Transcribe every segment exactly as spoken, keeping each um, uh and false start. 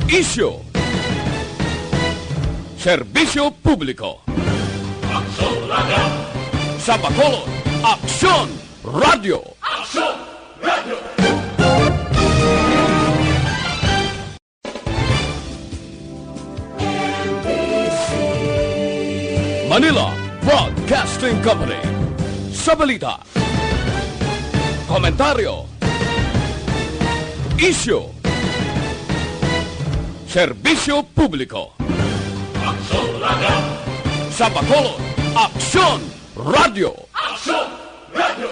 Isyu. Serbisyo publiko. Aksyon Radio. Sa Bacolod, Aksyon Radio. Aksyon Radio. Manila Broadcasting Company. Sa balita, komentaryo, isyu, serbisyo publiko. Aksyon Radio. Sa Bacolod, Aksyon Radio. Aksyon Radio.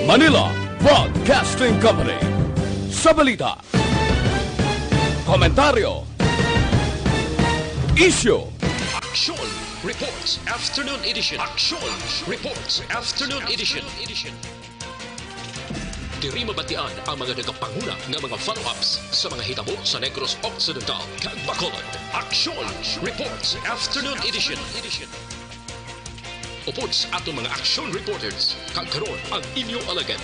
Manila Broadcasting Company. Sa balita, komentaryo, isyu, Aksyon Reports Afternoon Edition. Aksyon Reports Afternoon Edition. Diri mabatian ang mga nagapanguna nga mga follow-ups sa mga hitabo sa Negros Occidental kag Bacolod. Aksyon Reports Afternoon Edition. Upod sa aton mga aksyon reporters, kag karon ang inyo alagad.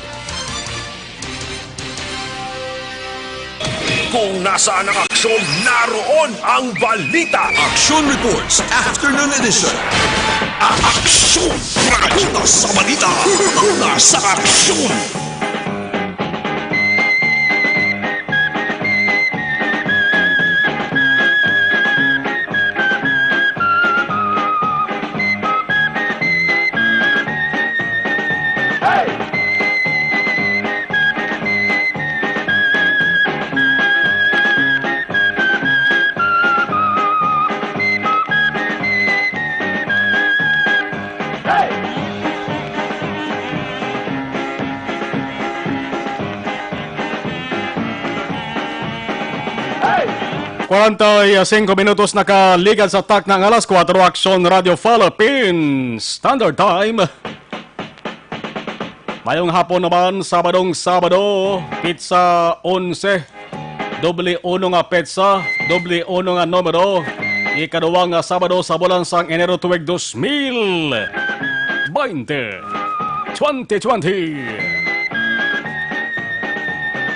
Kung nasaan ang aksyon, naroon ang balita. Action Reports Afternoon Edition. Aksyon! Una sa balita, una sa aksyon. Kwarenta y singko minutos nakaligad sa takna nga alas kuwatro, Aksyon Radio Philippines Standard Time. Mayong hapon naman, Sabadong Sabado, petsa onse. Doble uno nga petsa, doble uno nga numero. Ikaduwa nga Sabado sa bulan sang Enero tuig dos mil baynte, twenty twenty.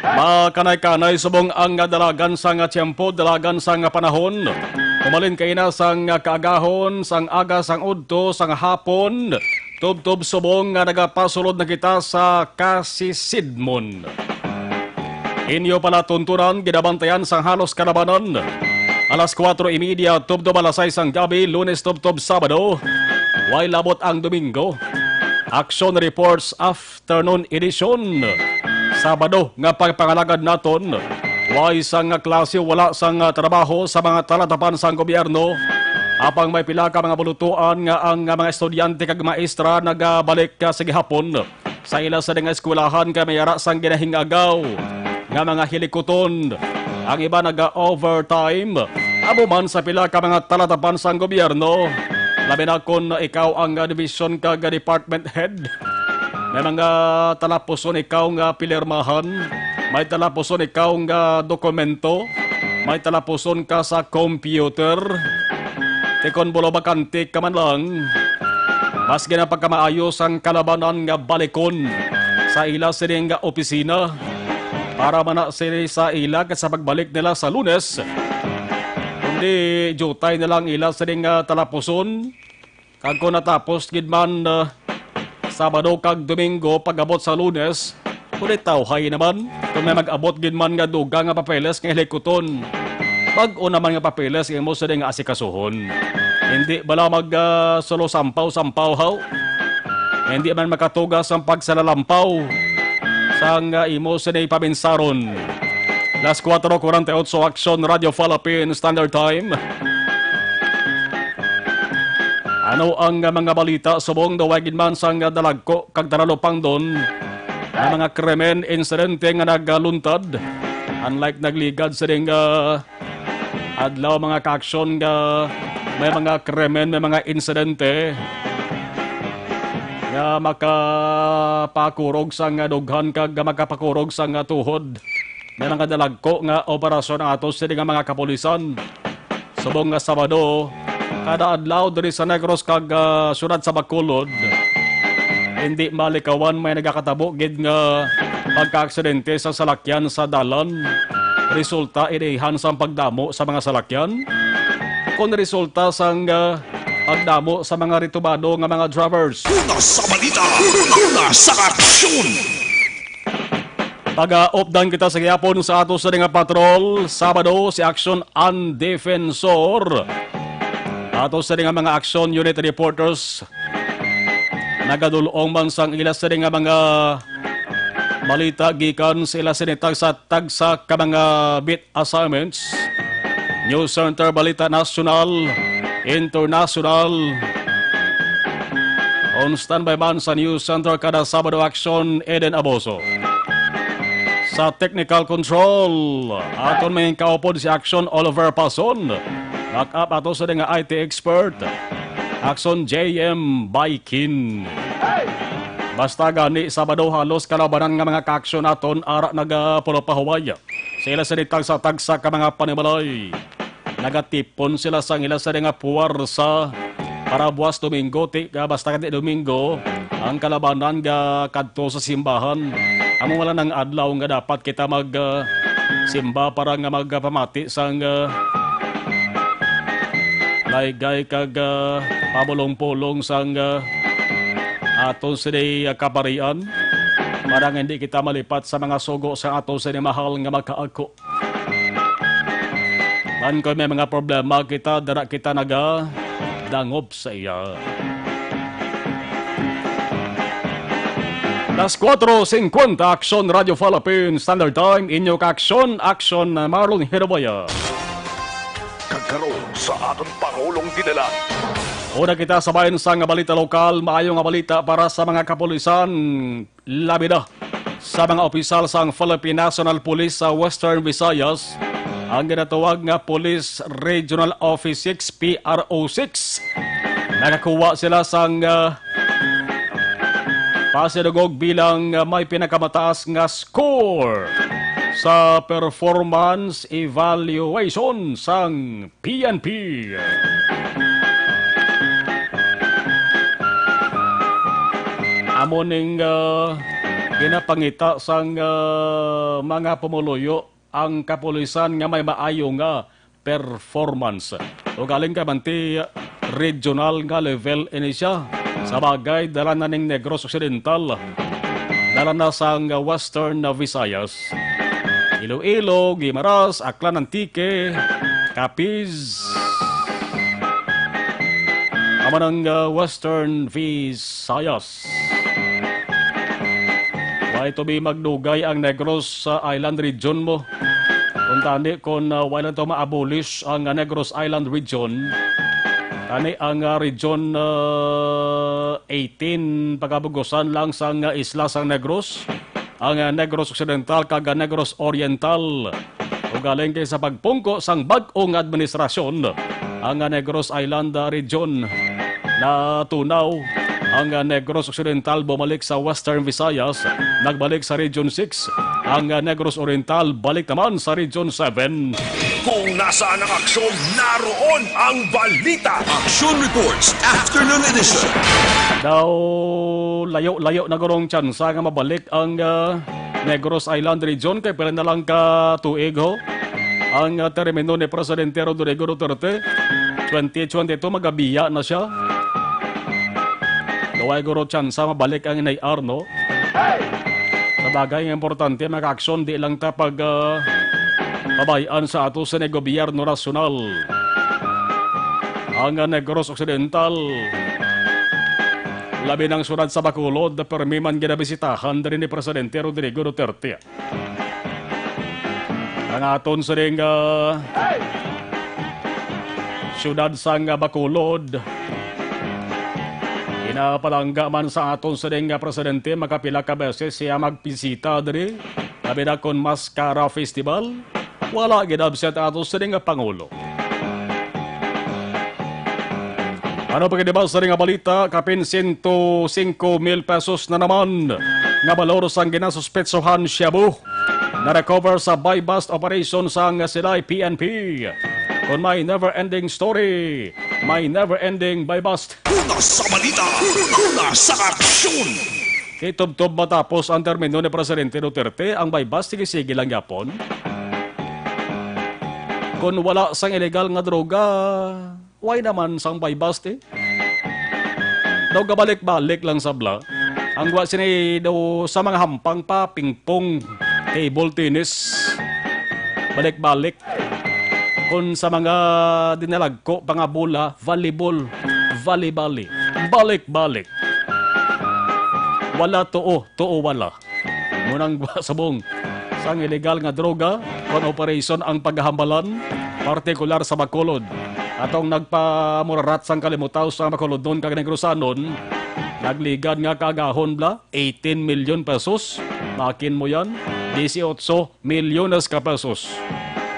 Makanay-kanay subong ang dalagan sang tiyempo, dalagan sang panahon. Umalin kaina sang kaagahon, sang aga, sang udto, sang hapon. Tubtob subong nga nagapasulod na kita sa kasisidmon. Inyo palatuntunan, ginabantayan sang halos kalabanan. Alas kuwatro y media, tubtob alas sais sang gabi, Lunes tubtob Sabado. Way labot ang Domingo. Action Reports Afternoon Edition. Sabado nga pagpangalagad naton. Way sang klase, wala sang trabaho sa mga talatapan sang gobyerno. Apang may pila ka mga bulutuan nga ang mga estudyante kag maestra nagabalik, ah, sa gihapon sa ila sa nga eskwelahan kay may ara sang ginahing-agaw nga mga hilikuton. Ang iba naga-overtime. Amo man sa pila ka mga talatapan sang gobyerno, labi na kon ikaw ang, ah, division kag department head. May mga talapuson ikaw nga pilirmahan. May talapuson ikaw nga dokumento. May talapuson ka sa computer. Ti kon bulo bakante ka man lang, mas ginapagkamaayo sang kalabanan nga balikon sa ila sini nga opisina, para man na sini sa ila kag sa pagbalik nila sa Lunes, kundi diutay na lang ila sini nga talapuson. Kag kon natapos gid man, ah, Sabado kag Domingo, pag-abot sa Lunes, kundi tawhay naman. Kon may mag-abot gid man nga dugang nga papeles nga hilikuton, bag-o naman nga papeles nga imo sini nga asikasuhon. Hindi bala mag, ah, sulo sampaw-sampaw, haw? Hindi man makatugas ang pagsalalampaw sang, ah, imo sini paminsaron. Las kuwatro kuwarenta y otso, Aksyon Radio Philippine Standard Time. Ano ang mga balita subong daw gid man sang dalagko kag talupangdon nga mga krimen, insidente nga nagaluntad? Unlike nagligad sining, ah, adlaw, mga kaaksyon, nga may mga krimen, may mga insidente nga makapakurog sang dughan kag makapakurog sang tuhod. May mga dalagko nga operasyon ang ato sini nga mga kapulisan. Subong nga Sabado, kada adlaw diri sa Negros kag, ah, siyudad sa Bacolod, Hindi malikawan may nagakatabo gid nga pagkaaksidente sa salakyan sa dalan. Resulta inihan sang pagdamo sa mga salakyan? Kon resulta sang, ah, pagdamo sa mga ritubado nga mga drivers? Una sa balita, una sa aksyon. Pag-updan kita sa gihapon sa ato sa nga patrol, Sabado, si Action Undefensor. Ato sa nga mga Action Unit reporters nagadul-ong man sang ila sa nga mga balita gikan sa ila sa tagsa-tagsa ka mga beat assignments. News Center Balita Nasyonal, Internasyonal. On standby man sa News Center kada Sabado, Action Eden Aboso. Sa technical control, aton may kaupod si Action Oliver Pason. Back up ato sa nga I T expert, Action J M Baikin. Basta gani, Sabado, halos kalabanan nga mga kaaksyon aton ara nagapahuway sa ila sa tagsa-tagsa ka mga panimalay. Nagatipon sila sang ila sa nga puwersa para buwas Domingo, ti, ah, basta kay Domingo, ang kalabanan nga kadto sa simbahan. Amo wala nang adlaw nga dapat kita mag, ah, simba para nga magpamati sang, ah, laygay kag, ah, pabulong-pulong sang, ah, aton sini, ah, kaparian, para nga hindi kita malipat sa mga sugo sa aton sini mahal nga magkaako. Man, kon may mga problema kita, dara kita naga dangop sa iya. Las cuatro cincuenta, Action Radio Philippines Standard Time, inyo ka-aksyon, Action Marlon Hiroboya. Kag karon sa aton Pangulong Dinala. Una kita sa bayan sa nga balita lokal, maayo nga balita para sa mga kapulisan. Labi na sa mga opisyal sang Philippine National Police sa Western Visayas, ang ginatawag nga Police Regional Office six, P R O six. Nakakuha sila sang, ah, pasidungog bilang, ah, may pinakamataas nga score sa performance evaluation sang P N P. Amo ning, ah, ginapangita sang, ah, mga pumuluyo ang kapulisan nga may maayo nga performance. Ugaling ka man ti regional nga level ini siya. Sa bagay, dala na ning Negros Occidental. Dala na sang Western Visayas. Iloilo, Guimaras, Aklan, Antique, Capiz. Amo nang, ah, Western Visayas. Wala ito bi magdugay ang Negros, ah, Island Region mo. Kung tani, kung, ah, wala ito ma-abolish ang, ah, Negros Island Region, tani ang, ah, Region, ah, eighteen, pagabugusan lang sang, ah, isla sang Negros, ang, ah, Negros Occidental kag, ah, Negros Oriental. Ugaling kay sa pagpungko sang bag-o nga administrasyon, ang, ah, Negros Island, ah, Region natunaw. Ang, ah, Negros Occidental bumalik sa Western Visayas, nagbalik sa Region six. Ang, ah, Negros Oriental balik naman sa Region seven. Kung nasaan ang aksyon, naroon ang balita. Action Reports, Afternoon Edition. Daw layo-layo na gurong tsansa nga mabalik ang, ah, Negros Island Region kay pila na lang ka tuig, ho. Ang, ah, termino ni Presidente Rodrigo Duterte, twenty twenty-two, magabiya na siya. Daw ay guro tsansa mabalik ang N I R, no? Sa bagay nga importante, mga aksyon, di lang ta pag, ah, pabayaan sa ato sa gobyerno nasyonal. Ang, ah, Negros Occidental, labi nang syudad sa Bacolod, permi man ginabisitahan diri ni Presidente Rodrigo Duterte. Ang aton sining, ah, siyudad sang Bacolod, ginapalangga man sa aton sining, ah, presidente, makapila ka beses siya magbisita diri, labi na kon Mascara Festival. Wala gid absent ato sining, ah, pangulo. Ano pa gid ba sa nga balita? Kapin sento singko mil pesos na naman nga balor sang ginasuspetsohan shabu na-recover sa buy-bust operation sang Silay P N P. kon may never-ending story, may never-ending buy-bust. Una sa balita, una sa aksyon. Kitubtob matapos ang termino ni Presidente Duterte, ang buy-bust sige-sige lang gyapon. Kon wala sang illegal nga droga, why naman sang buy-bust, eh? Daw gabalik-balik lang sabla. Ang wa sini daw sa mga hampang pa, pingpong, table tennis. Balik-balik. Kung sa mga dinalagko pa nga bola, volleyball, volleyball. Balik-balik. Wala tuo, tuo wala. Munang subong sang illegal nga droga, kon operation ang paghambalan, partikular sa Bacolod. Atong nagpamurarat sang kalimutaw sa Bacolodon kag Negrosanon, nagligad nga kaagahon bla, eighteen million pesos. Makin mo yan, dieciocho milyones ka pesos.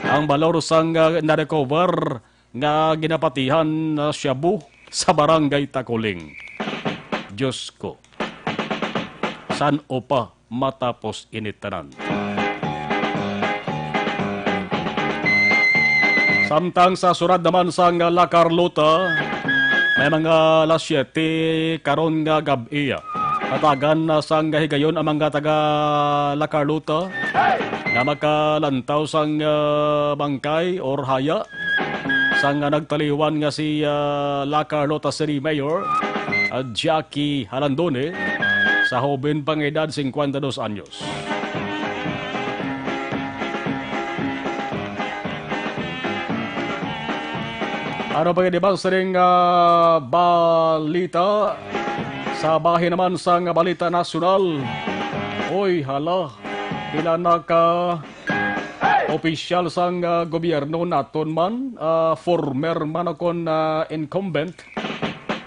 Ang balor sang, ah, na-recover nga ginapatihan na shabu sa Barangay Takuling. Diyos ko, san-o pa matapos ini tanan? Samtang sa sulod naman sang La Carlota, may mga alas siyete karon nga gab-i. Tatagan na sang higayon ang mga taga La Carlota nga makalantaw sang, ah, bangkay or haya sang nagtaliwan nga si, ah, La Carlota City Mayor, ah, Jackie Halandone, sa hoben pang edad, cincuenta y dos anyos. Ano pa gid ba sining, ah, balita? Sa bahin naman sang balita nasyonal, oy, hala, pila na ka opisyal sang, ah, gobyerno naton man, ah, former man o kon, ah, incumbent,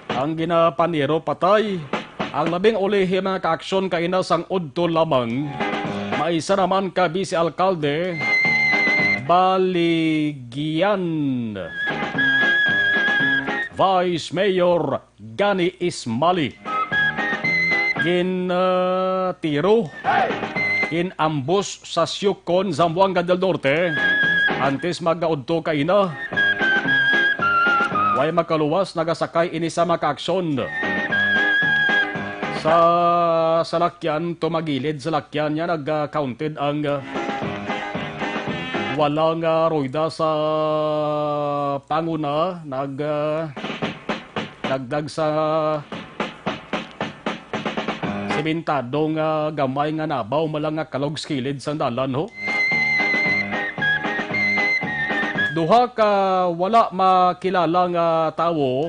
ang ginapaniro patay. Ang labing ulihi, mga kaaksyon, kaina sang udto lamang, maisa naman ka vice alkalde, baligyan Vice Mayor Gani Ismali. Gin, ah, tiro, gin-ambush sa Siocon, Zamboanga del Norte, antes magaudto kaina. Way makaluwas, nagasakay ini sa mga kaaksyon sa salakyan, tumagilid salakyan niya, nag-counted ang, ah, wala nga rueda sa panguna, nag, ah, dagdag sa simentado nga gamay nga nabaw, mala nga kalog sa kilid sang dalan, ho. Duha ka wala makilala nga tawo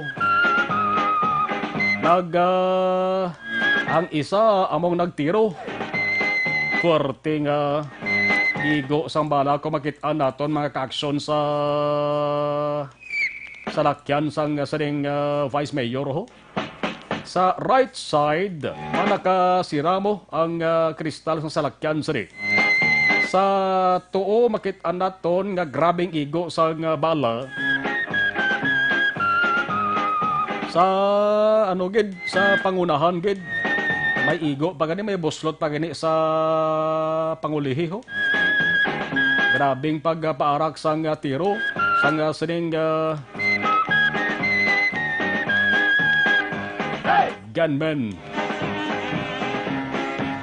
nag, ah, ang isa among nagtiro. Puwerte nga igo sang bala ko makit-an naton, mga kaaksyon, sa salakyan sang sining, ah, Vice Mayor, ho. Sa right side, manakasiramo ang, ah, kristal sang salakyan sini. Sa tuo, makit-an naton nga grabing igo sang, ah, bala. Sa, ano gid, sa pangunahan gid, may igo pa gani, may buslot pa gani sa pangulihi, ho. Grabing pagpaarak sang, ah, tiro sang, ah, sining, ah, gunman.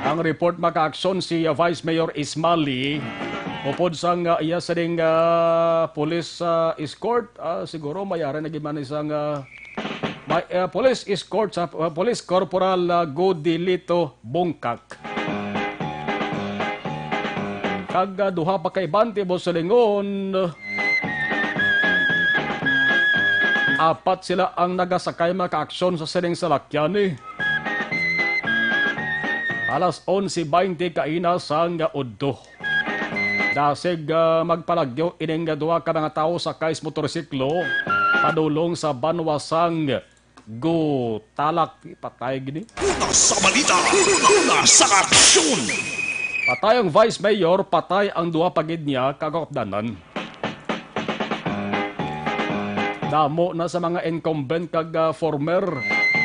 Ang report, mga kaaksyon, si, ah, Vice Mayor Ismali, upod sang, ah, iya sining, ah, police, ah, escort, ah, siguro may ara na gid man isang, ah, may, ah, police escort sa, ah, Police Corporal, ah, Godilito Bungkak. Kag, ah, duha pa ka iban, tibuok silingon, apat sila ang nagasakay, mga kaaksyon, sa sining salakyan, eh. Alas onse baynte kaina sang udto. Dasig, ah, magpalagyo ining duha ka mga tawo sakay sa motorsiklo padulong sa banwa sang Gutalak. Patay gini. Una sa balita, una sa aksyon. Patay ang Vice Mayor, patay ang duha pa gid niya ka kaupdanan. Damo na sa mga incumbent kag, ah, former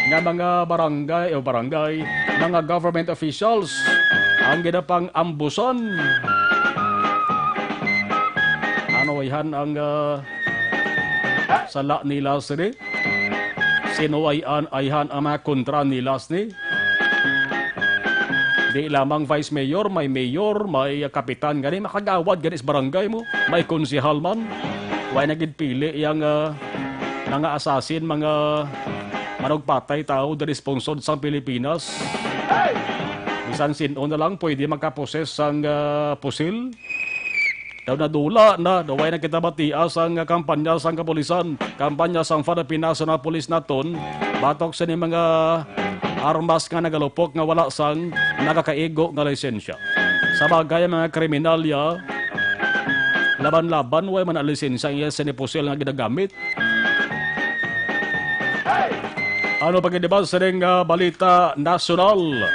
nga mga barangay o barangay, mga government officials ang ginapang-ambusan. Ano, wayhan ang, ah, Sala nila sini. Sino ay an-, ayhan ang mga kontra nila sini? Di lamang vice mayor, may mayor, may kapitan gani, makagawad gani sa barangay mo, may konsehal man. Way na gid pili yang, ah, mga assassin, mga manugpatay tao diri sa pungsod sang Pilipinas. Bisan sin-o na lang pwede magkaposes sang, ah, pusil. Daw nadula na, daw way na kita batia sang kampanya sang kapulisan, kampanya sang Philippine National Police naton, batok sa ni mga armas nga nagalupok nga wala sang nagakaigo nga lisensya. Sa bagay, ang mga kriminalya, laban-laban, way man ang lisensya ang iya sini pusil nga ginagamit. Ano pa gid ba sining, ah, balita nasyonal?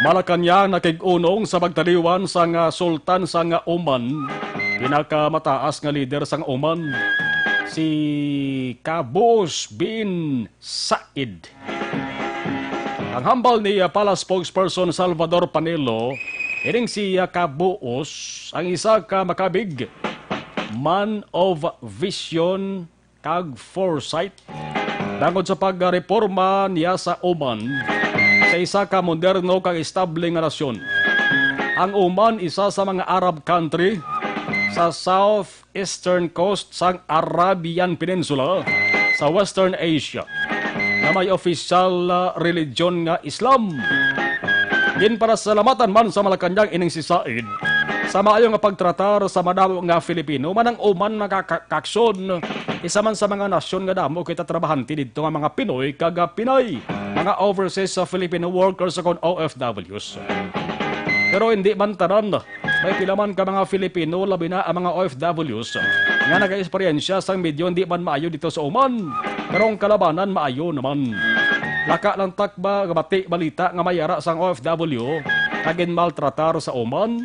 Malacañang nakig-unong sa pagtaliwan sang, ah, sultan sang, ah, Oman, pinakamataas nga lider sang Oman, si Qaboos bin Said. Ang hambal ni, ah, Palace spokesperson Salvador Panelo, ining si, ah, Qaboos ang isa ka makabig, man of vision, kag foresight bangod sa pagreporma niya sa Oman sa isa ka moderno kag estable nga nasyon. Ang Oman isa sa mga Arab country sa southeastern coast sang Arabian Peninsula sa Western Asia nga may opisyal, ah, religion nga Islam. Ginparasalamatan man sa Malacañang ining si Said sa maayo nga pagtratar sa madamo nga Filipino man ang Oman nga ka-, kaksyon. Isa man sa mga nasyon nga damo kita trabahante didto nga mga Pinoy kag, ah, Pinay, mga overseas sa Filipino workers o kon O F Ws. Pero hindi man tanan. May pila man ka mga Filipino, labi na ang mga O F Ws, nga nagaeksperyensya sang medyo hindi man maayo dito sa Oman. Pero ang kalabanan maayo naman. Laka lang takba, bati balita nga may ara sang O F W nga ginmaltratar sa Oman,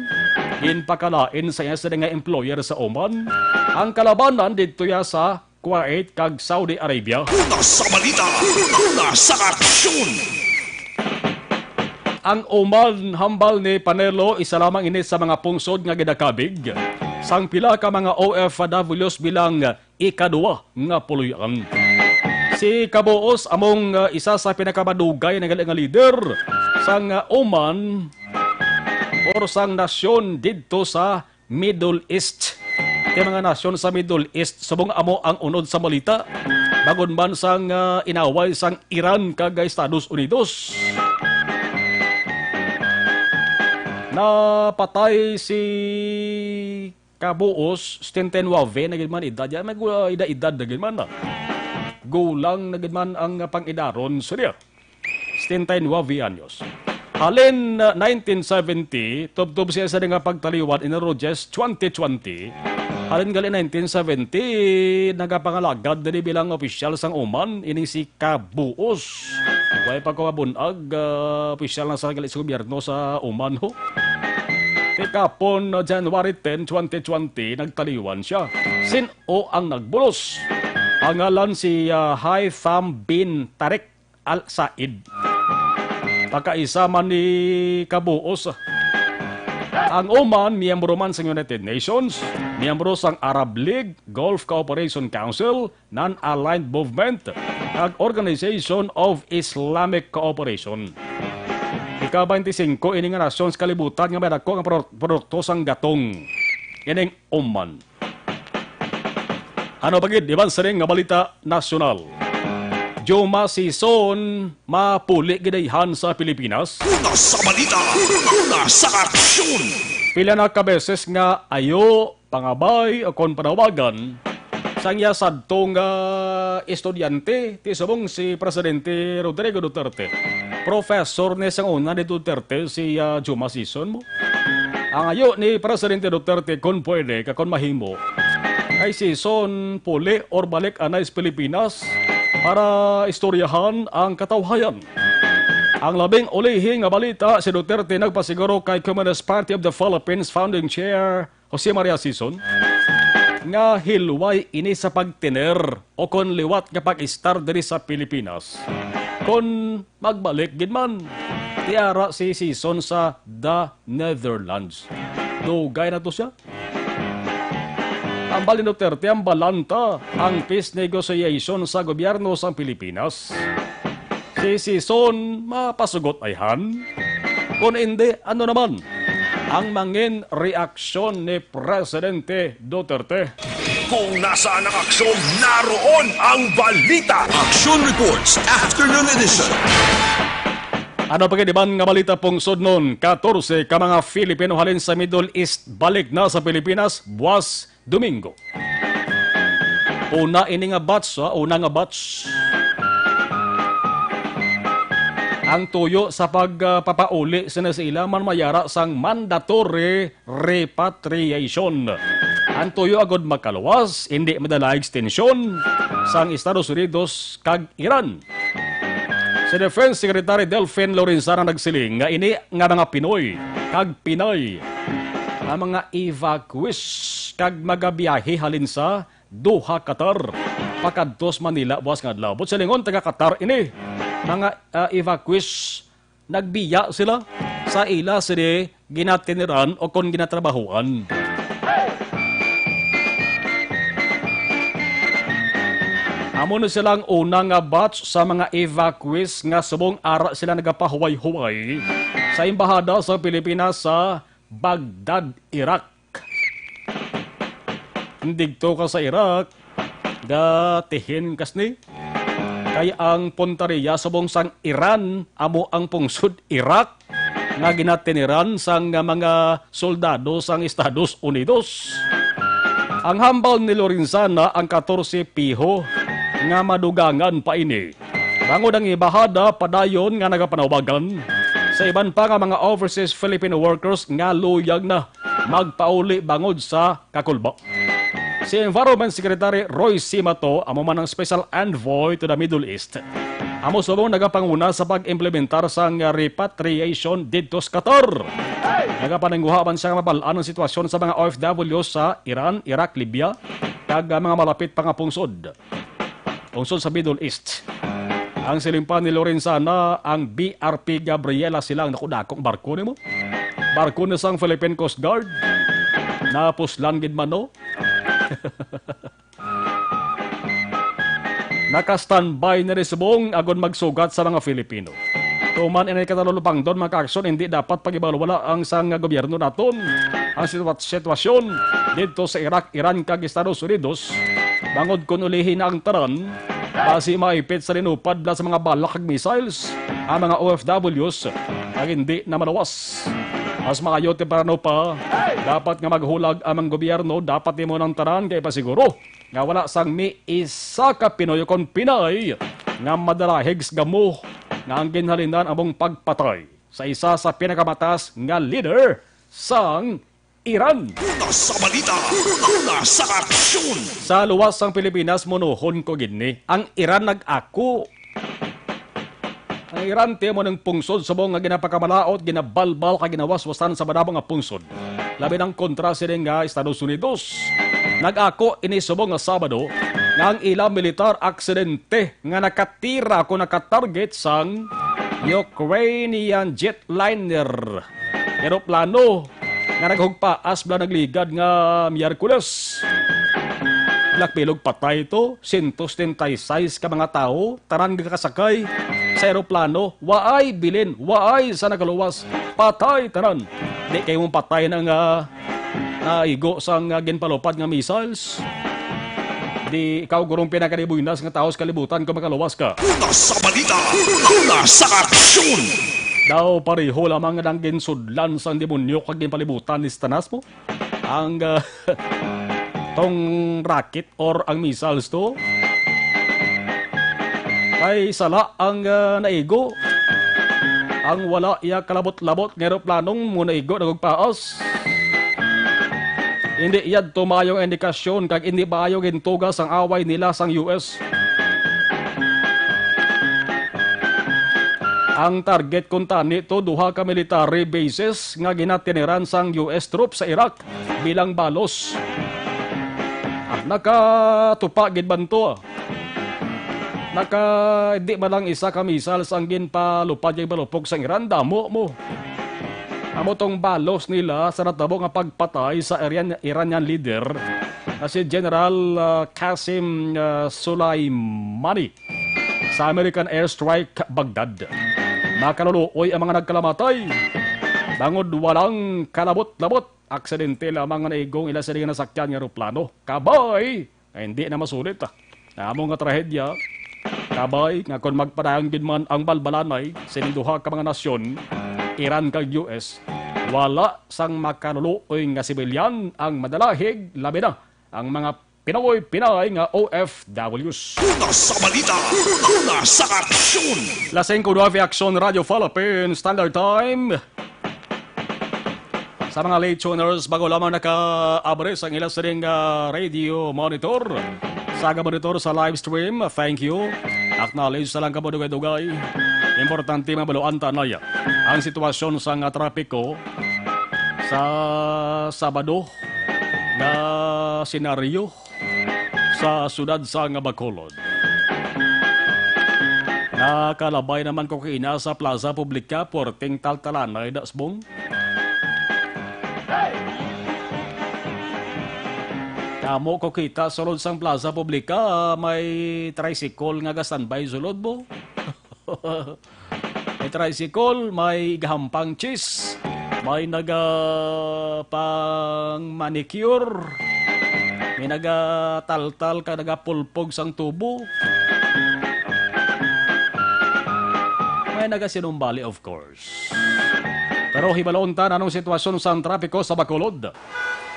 ginpakalain sa iya sila nga employer sa Oman. Ang kalabanan didto ya sa Kuwait kag Saudi Arabia. Una sa balita, una sa aksyon. Ang Oman, hambal ni Panelo, isa lamang ini sa mga pungsod nga ginakabig sang pila ka mga O F Ws bilang ikaduwa nga puloy-an. Si Qaboos among, ah, isa sa pinakamadugay na gali nga lider sang, ah, Oman or sang nasyon didto sa Middle East. Kay mga nasyon sa Middle East, subong amo ang unod sa balita, bangod man sang, ah, inaway sang Iran kag Estados Unidos. Napatay si Qaboos, setenta y nueve na gid man edad. Yan, may gu-, edad-edad na gid man, ah. Gulang na gid man ang pangidaron sa niya. Setenta y nueve anyos. Halin, ah, nineteen seventy, tubtob siya sa nga pagtaliwan in Rogers twenty twenty. Halin gali nineteen seventy, nagapangalagad diri bilang opisyal sang Oman, ining si Qaboos. Way pa ko mabun-ag, ah, opisyal na sa gali sa gobyerno sa Oman, ho. Ti kahapon, ah, January ten, twenty twenty, nagtaliwan siya. Sin-o ang nagbulos? Ang ngalan si, ah, Haitham bin Tariq Al Said. Pagkaisa man ni Qaboos. Ang Oman, miyembro man sa United Nations, miyembro sang Arab League, Gulf Cooperation Council, Non-Aligned Movement, kag Organization of Islamic Cooperation. Ika-twenty-five ini nga nasyon sa kalibutan nga may dako nga pro-, produkto sang gatong, ining Oman. Ano pa gid, iban sining nga balita nasyonal? Juma season, mapuli gid ayhan sa Pilipinas. Una sa balita, una sa aksyon. Pila na ka beses nga ayo pangabay o kon panawagan sang iya sadto nga estudyante, ti subong si Presidente Rodrigo Duterte. Professor ni sang una ni Duterte si, ah, Juma season mo. Ang ayo ni Presidente Duterte, kon pwede, ka kon mahimo, kay season puli or balik anay sa Pilipinas para istoryahan ang katawhayan. Ang labing ulihi nga balita, si Duterte nagpasiguro kay Communist Party of the Philippines founding chair Jose Maria Sison nga hilway ini sa pagtener o kon liwat nga pag-estar diri sa Pilipinas kon magbalik gid man. Ti ara si Sison sa The Netherlands. Dugay na to siya. Hambal ni Duterte, hambalan ta ang peace negotiation sa gobyerno sa Pilipinas. Si Sison mapasugot ayhan? Kung hindi, ano naman ang mangin reaksyon ni Presidente Duterte? Kung nasaan ang aksyon, naroon ang balita. Action Reports, Afternoon Edition. Ano pa gid iban nga balita, pungsod? Nun, katorse ka mga Filipino halin sa Middle East balik na sa Pilipinas buwas Domingo. Una ini nga batch, ha? Una nga batch. Ang tuyo sa pagpapauli sina sa ila man mayara sang mandatory repatriation. Ang tuyo agud makaluwas, hindi madala extension sang Estados Unidos kag Iran. Si Defense Secretary Delfin Lorenzana nagsiling nga ini nga mga Pinoy kag Pinay ang mga evacuees kag magabiyahe halin sa Doha, Qatar, pakadto sa Manila buwas nga adlaw. Buot silingon, taga Qatar ini. Mga, ah, evacuees, nagbiya sila sa ila sini ginatiniran o kon ginatrabahuan. Amo na sila ang una nga batch sa mga evacuees nga subong ara sila nagapahuway-huway sa embahada sa Pilipinas sa Baghdad, Iraq. Digto ka sa Iraq, gatihin kas ni. Kay ang puntaria subong sang Iran amo ang pungsod Iraq nga ginatiniran sang mga soldado sang Estados Unidos. Ang hambal ni Lorenzana, ang katorse piho nga madugangan pa ini. Bangod ang embahada padayon nga nagapanaubagan sa iban pa nga mga overseas Filipino workers nga luyag na magpauli bangod sa kakulba. Si Environment Secretary Roy Simato, amo man ang Special Envoy to the Middle East, amo subong nagapanguna sa pag-implementar sang repatriation didto sa Qatar. Nagapananguha man siya nga mabal-an ang sitwasyon sa mga O F W sa Iran, Iraq, Libya, kag, ah, mga malapit pa nga pungsod. Pungsod sa Middle East. Ang siling pa ni Lorenzana, ang B R P Gabriela silang, naku, dakong barko nimo. Barko na sang Philippine Coast Guard. Napuslan gid man, no? Naka-standby na ni subong agon magsugat sa mga Filipino. Tuman ini katalulupangdon, mga kaaksyon, hindi dapat pag-ibalwala ang sang gobyerno naton ang sitwa-, sitwasyon didto sa Iraq, Iran, kag Estados Unidos. Bangod kon ulihi na ang tanan, basi maipit sa linupad bala sa mga balak kag missiles ang mga O F Ws, kag hindi na maluwas. Mas maayo temprano pa, dapat nga maghulag ang mga gobyerno, dapat nimo nang tanan kay pasiguro nga wala sang ni isa ka Pinoy kon Pinay nga madalahig sa gamo nga ang ginhalinan among pagpatay sa isa sa pinakamataas nga leader sang Iran. Una sa balita, una sa aksyon. Sa luwas sang Pilipinas, munuhon ko gid ni. Ang Iran nag-ako. Ang Iran, ti, amo ning pungsod subong nga ginapakamalaot, ginabalbal, kag ginawaswasan sa madamo nga pungsod. Labi nang kontra sini nga Estados Unidos. Nag-ako ini subong nga Sabado nga ang ila militar aksidente nga nakatira o nakatarget sang Ukrainian jetliner, eroplano nga naghugpaas bala nagligad nga Miyerkules. Lakbilog patay to, sento setenta y seis ka mga tawo, tanan gakasakay sa eroplano. Waay bilin, waay sa nakaluwas. Patay tanan. Di kay mong patay na nga naigo sang, ah, ginpalupad nga missiles. Di ikaw gurong pinakadibuynas nga tawo sa kalibutan kung makaluwas ka. Una sa balita, una sa aksyon. Daw pareho lamang nga nang ginsudlan sang demonyo kag ginpalibutan ni Satanas mo. Ang, ah, tong rocket or ang missiles to. Kay sala ang, ah, naigo. Ang wala iya kalabot-labot nga eroplanong mo naigo nagugpaas. Hindi yadto maayong indikasyon kag hindi maayo gintugas ang away nila sang U S. Ang target kuntani to duha ka military bases nga ginatiniran sang U S troops sa Iraq bilang balos. Ah, nakatupa gid man to. Naka, di man lang isa ka missiles ang ginpalupad kag palupok sang Iran, damo mo. Amo tong balos nila sa natabo nga pagpatay sa Iran-, Iranian leader. nga si General, ah, Qasim, ah, Soleimani sa American airstrike Baghdad. Makaluluoy ang mga nagkalamatay, bangod walang kalabot-labot. Aksidente lamang nga naigong ila sila nga nasakyan nga eroplano. Kabay nga hindi na masulit, ah. Amo nga trahedya, kabay nga kon magpadayon gid man ang balbalanay sining duha ka mga nasyon, Iran kag U S, wala sang makaluluoy nga sibilyan ang madalahig, labi na ang mga Pinoy, Pinay nga O F Ws. Una sa balita, una sa aksyon. Las singko nuebe, Aksyon Radio Philippines Standard Time. Sa mga late tuners, bago lamang naka-abri sang ila sining, ah, radio monitor, sa monitor sa live stream, thank you. Acknowledge sa lang kamo dugay-dugay. Importante mabaluan ta anay ang sitwasyon sa nga trapiko sa Sabado nga senaryo sa siyudad sang Bacolod. Nakalabay naman ko kaina sa Plaza Publica, porting taltalanay, Dasbong. Kamo ko kita sulod sang Plaza Publica, may tricycle nga ga-standby sulod mo. May tricycle, may gahampang cheese, may naga pang manicure, may nagataltal ka nagapulpog sang tubo, may nagasinumbali, of course. Pero hibalon ta anong sitwasyon sang trapiko sa Bacolod.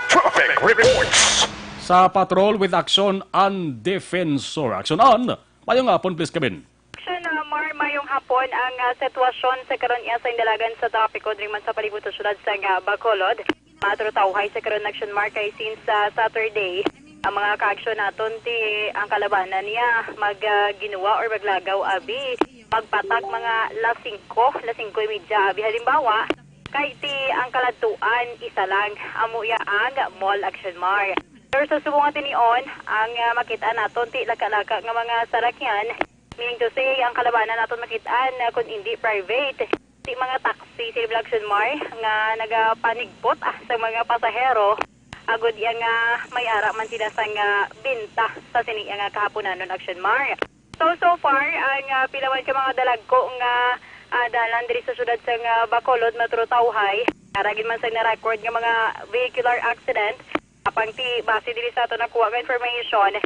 Traffic reports. Sa Patrol with Action and Defensor. Action on. Mayong hapon, please, Kevin. Action, ah, Mar, mayong hapon. Ang, ah, sitwasyon sa karon iya sa indalagan sa trapiko diri man sa palibot sa siyudad sa, ah, Bacolod. Matrutawhay sa karon, Action Mar, kay since, ah, Saturday, ang mga kaaksyon naton ti ang kalabanan niya mag, ah, ginuwa or maglagaw abi, magpatak mga las singko, las singko y media abi. Halimbawa, kay ti ang kaladtuan isa lang, amo iya ang Mall, Action Mar. Pero sa subong nga tinion, ang, ah, makita naton ti laka-laka nga mga sarakyan, meaning to say, ang kalabanan naton makit-an, ah, kun indi private, ti mga taxi, sila, Action Mar, nga nagapanigpot, ah, sa mga pasahero, agod iya nga may ara man sila sang, ah, binta sa sini nga kahaponanon, Action Mar. So, so far, ang, ah, pila man ka mga dalagko nga, ah, dalan diri sa siyudad sang, ah, Bacolod, matrutawhay, ara gid man sang na-record nga mga vehicular accident. Apang ti base diri sa aton nakuha nga information,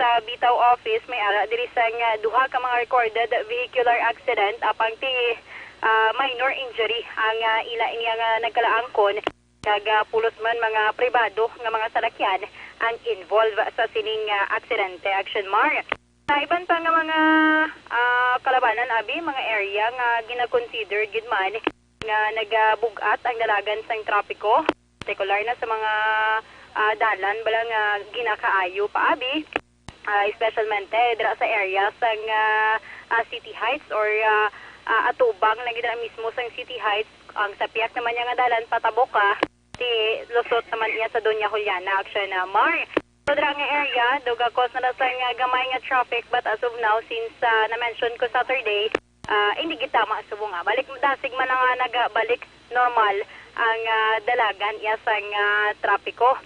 sa Bitaw Office, may ara diri sang, ah, duha ka mga recorded vehicular accident, apang ti, ah, minor injury ang, ah, ila ini nga nagkalaangkon. Nagapulos man mga pribado nga mga salakyan ang involved sa sining, ah, aksidente, Action Mar. Sa iban pa nga mga, ah, kalabanan, abi, mga area nga gina-consider gid man nga nagabug-at ang dalagan sang trapiko, partikular na sa mga, ah, dalan bala nga ginakaayo pa, abi, ah, espesyalmente dira sa area sang, ah, ah, City Heights or, ah, ah, atubang lang gid dira mismo sang City Heights. Ang sa pihak naman niya nga dalan patabok, ah, ti lusot naman iya sa Doña Juliana, Action, ah, Mar. So, dira nga area, daw ga-cause na lang sang, ah, gamay nga traffic, but as of now, since, ah, na-mention ko Saturday, ah, hindi gid tama subong nga balik, dasig man lang nga nagabalik normal ang, ah, dalagan iya sang, ah, trapiko.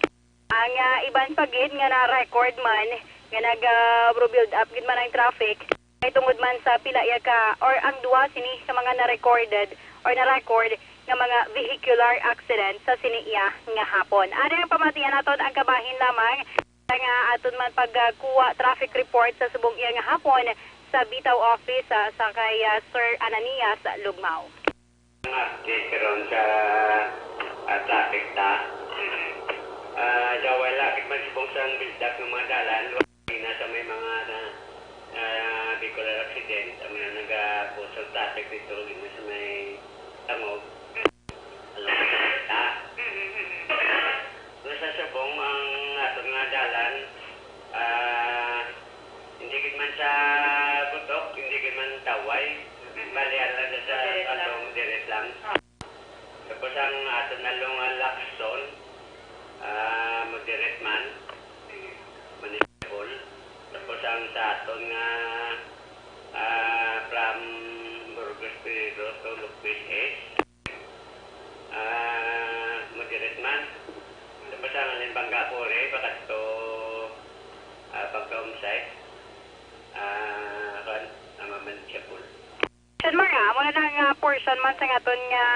Ang, ah, iban pa gid nga na-record man nga nag, ah, build up gid man ang traffic, ay tungod man sa pila iya ka, or ang duha sini ka mga na-recorded or na-record nga mga vehicular accident sa sini iya nga hapon. Ari ang pamatian naton ang kabahin lamang nga aton man pagkuha traffic report sa subong iya nga hapon sa Bitaw Office, ah, sa kay, ah, Sir Ananias Lugmao. Ang update karon sa, ah, traffic ta. Ah, sa wala gid man subong sang build up ng mga dalan, wala na sa may mga na, ah, vehicular accident, ang mga nagabusog traffic dito, gid na sa may Tangog. Alam mo, ta? Nga sa subong ang aton nga dalan, ah, hindi gid man sa butok, hindi gid man taway. Bali, ala sa, sa, ano, moderate lang. Tapos ang aton na nga Lacson, ah, moderate man. Manageable. Tapos ang sa aton nga, ah, from Burgos Pedro to Lukbis East, ah, moderate man. Tapos ang Limbang Gapore, pakadto Siya man sa aton nga,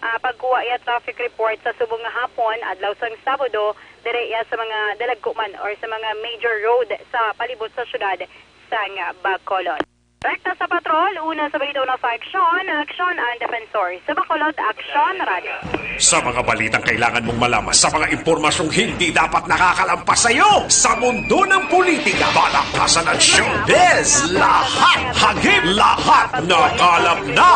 ah, pagkuha iya traffic report sa subong nga hapon, adlaw sang Sabado, diri iya sa mga dalagkuman or sa mga major road sa palibot sa syudad sang Bacolod. Rekta sa patrol, una sa balita, una sa aksyon, aksyon ang Defensor. Sa Bacolod, Aksyon Radio. Sa mga balitang kailangan mong malaman, sa mga impormasyong hindi dapat nakakalampas sa iyo, sa mundo ng politika, palakasan at showbiz, lahat hagip, lahat nakalap na.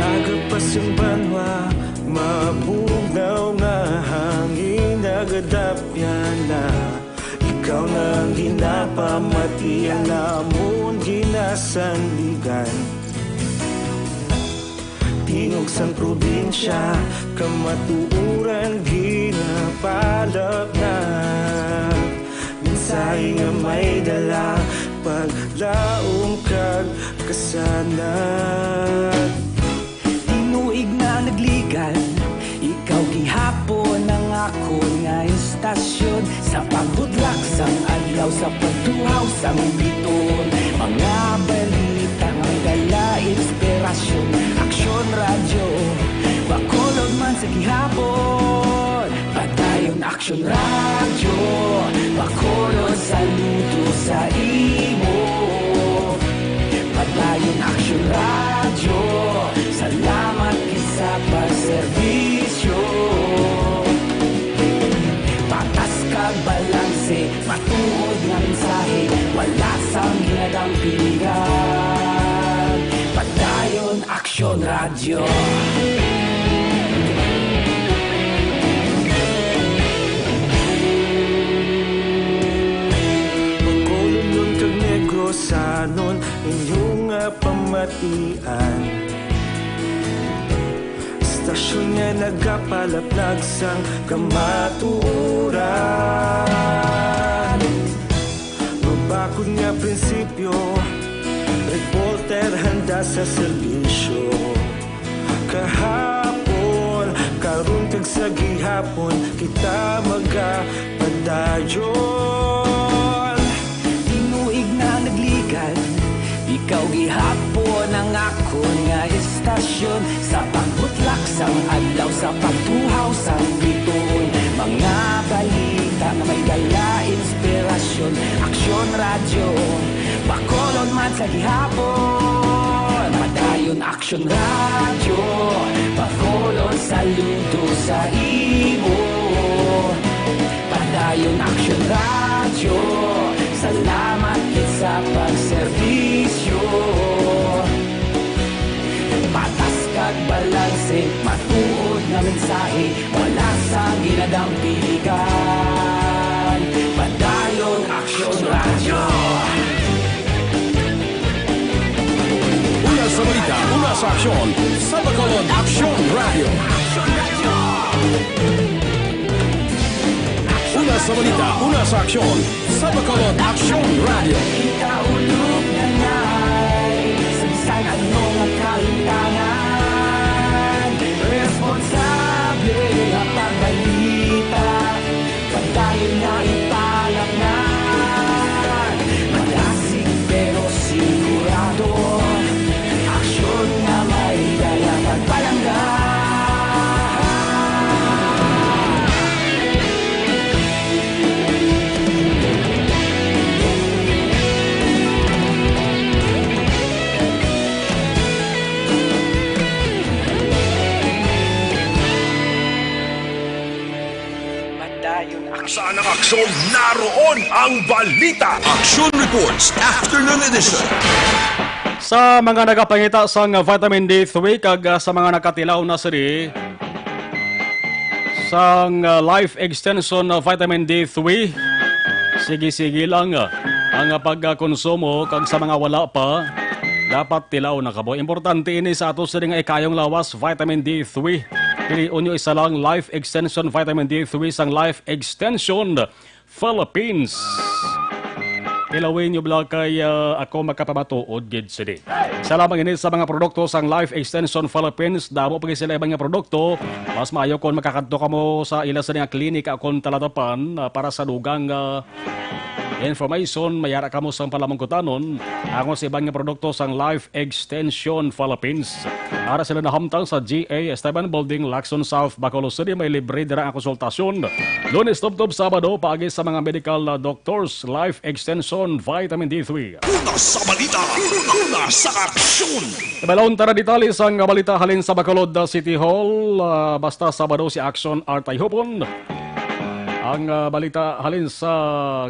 Aga pa sing banwa, mabugnaw nga hangin, nagadapyan na. Ikaw na ang ginapamati, ang amon ginasandigan. Tingog sang probinsya, kamatuoran ginapalapnag. Mensahe nga may dala, paglaom kag kasanag. Tinuig na nagligan, ikaw gihapon ang akon nga istasyon. Sa pagbutlak sang adlaw, sa pagtuhaw sang bituon, mga balita nga may dala inspirasyon. Aksyon Radyo, Bacolod man sa gihapon. Padayon Aksyon Radyo, Bacolod, saludo sa imo. Padayon Aksyon Radyo, salamat gid sa pagserbisyo. Patas kag balanse, matuod nga mensahe, wala sang ginadampingan. Padayon Aksyon Radyo. Bacolodnon kag Negrosanon, inyo nga pamatian. Istasyon nga nagapalapnag sang kamatuoran. Mabakod nga prinsipyo, reporter handa sa serbisyo. Kahapon, karon, kag sa gihapon, kita magapadayon. Tinuig na nagligan, ikaw gihapon ang akon nga istasyon. Sa pagbutlak sang adlaw, sa pagtuhaw sang bituon, mga balita nga may dala inspirasyon. Aksyon Radyo, Bacolod man sa gihapon. Padayon Aksyon Radyo, Bacolod, saludo sa imo. Padayon Aksyon Radyo, salamat gid sa pagserbisyo. Patas kag balanse, matuod nga mensahe, wala sang ginadampingan. Padayon Aksyon Radyo. Aksyon sa Bacolod, Aksyon Radio. Una sa balita, una sa aksyon sa Bacolod, Aksyon Radio. Ikaulog na ngay, sa bisan ano nga kalimtangan, responsable nga pagbalita. Padayon na ipalaknad, malasig pero sigurado. Aksyon nga may dala pagpalangga. Padayon. Sa anang aksyon, naroon ang balita. Action Reports, Afternoon Edition. Sa mga nagapangita sang vitamin D three kag, ah, sa mga nakatilaw na sini sang, ah, Life Extension, ah, Vitamin D three, sige-sige lang, ah, ang, ah, pagkonsumo, kag sa mga wala pa, dapat tilaw na kamo. Importante ini sa ato sini nga ikayong lawas, vitamin D three. Pilion nyo isa lang, Life Extension Vitamin D three sang Life Extension Philippines. Ilawin nyo bala kay, ah, ako makapamatuod gid sini. Isa lamang ini sa mga produkto sang Life Extension Philippines. Damo pa gid sila iban nga produkto. Mas maayo kon makakadto kamo sa ila sini nga klinika o kon talatapan, ah, para sa dugang, ah, information. Mayara kamo sang palamungkutanon ang sa iban nga produkto sang Life Extension Philippines. Ara sila nahamtang sa G A Esteban Building, Lacson South, Bacolod City. May libre dira ang konsultasyon Lunes tubtob Sabado, paagi sa mga medical, uh, doctors. Life Extension Vitamin D three. Una sa balita, una sa aksyon. Ibalon ta na detalye sang balita halin sa Bacolod, uh, City Hall. Uh, basta Sabado si Action Art Ayhupon. Ang, uh, balita halin sa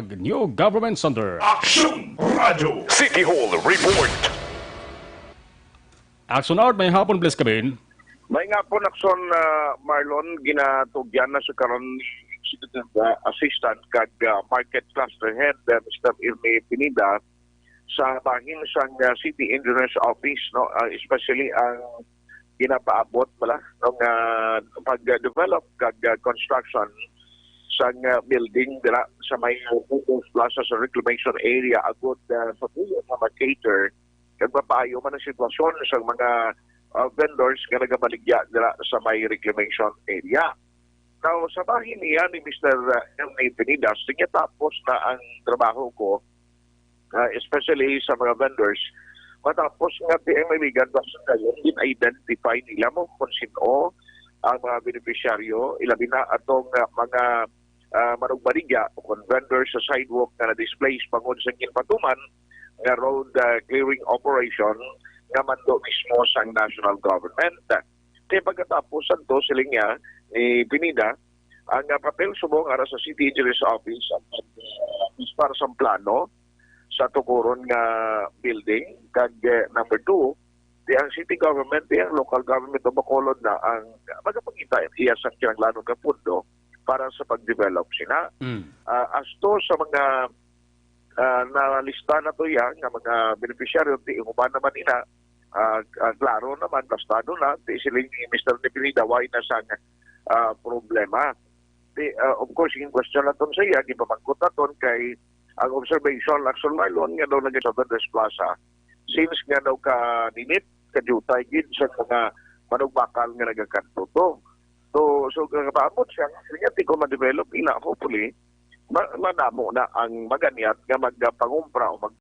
New Government Center. Action Radio. City Hall Report. Action Art, may hapon, please, kabin. May nga po, Nakson, ah, Marlon, ginatugyan na sa karon ni Executive, ah, Assistant kag, ah, Market Cluster Head, ah, Mister Irmi Pineda, sa bahin sang, ah, City Engineers Office, no, ah, especially ang ginapaabot bala, no, nga pag-develop kag, ah, construction sang, ah, building dira sa may Pupos Plaza sa Reclamation Area, agud, ah, sa tuyo nga ma-cater kag mapaayo man ang sitwasyon sa mga, ah, vendors nga nagabaligya dira sa may reclamation area. Now, sa bahin niya ni Mister, ah, Ernie Pinidas, sige, tapos na ang trabaho ko, ah, especially sa mga vendors. Matapos nga, di ay may bigat, basta kayo, din-identify nila mo kung sino ang mga beneficiaryo, ilabi na atong, ah, mga, ah, manugbaligya o kung vendors sa sidewalk nga na-displace bangod sa ginpatuman nga road, ah, clearing operation nga mando mismo sang national government. Kay pagkatapos santo, siling niya ni Pineda, ang, ah, papel subong ara sa City Engineer's Office ang pag, ah, para sa plano sa tukuron nga building. Kag, eh, number two, di ang city government, di ang local government o Bacolod na ang magapangita iya sa kinahanglanon nga pundo para sa pag-develop sina. Mm. Ah, as to sa mga, ah, nalista na to iya nga mga beneficiaryo, di human naman ina, ah, ah, klaro naman, bastado na, di siling ni Mister Nepilida, why na sang, ah, problema. Di, ah, of course, yung question naton sa iya, gipamangkot naton kay ang observation, Lacson Marlon, nga daw nag sa Vendors Plaza, since nga daw kaninit, kadiutay gid sa mga manugbakal nga nagakanto to. So, so, nagapaabot siya, nga siya, di ko ma-develop, ina, hopefully, ma-, madamo na ang maganyat nga magpangumpra o mag-,